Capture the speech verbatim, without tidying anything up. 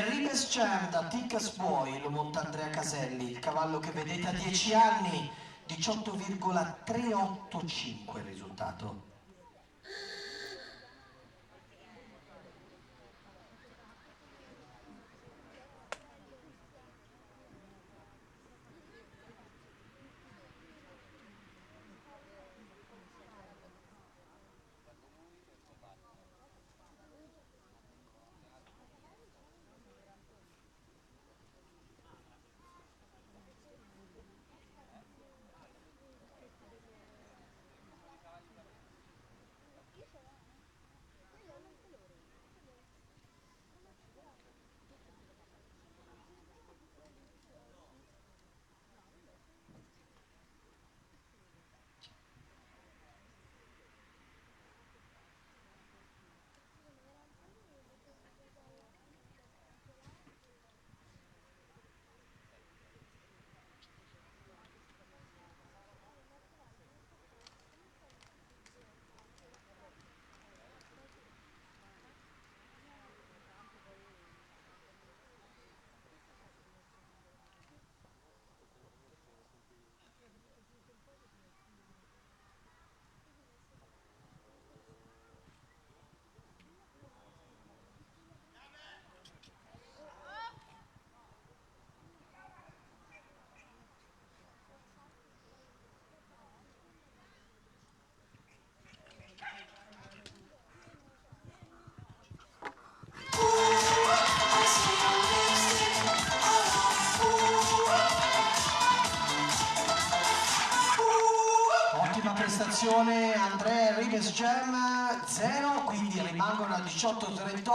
Ribes Champ da Ticas Buoi, lo monta Andrea Caselli, il cavallo che vedete ha dieci anni, diciotto virgola tre otto cinque il risultato. Ottima prestazione, Andrea. Ribes Gem zero, quindi rimangono a diciotto trentotto.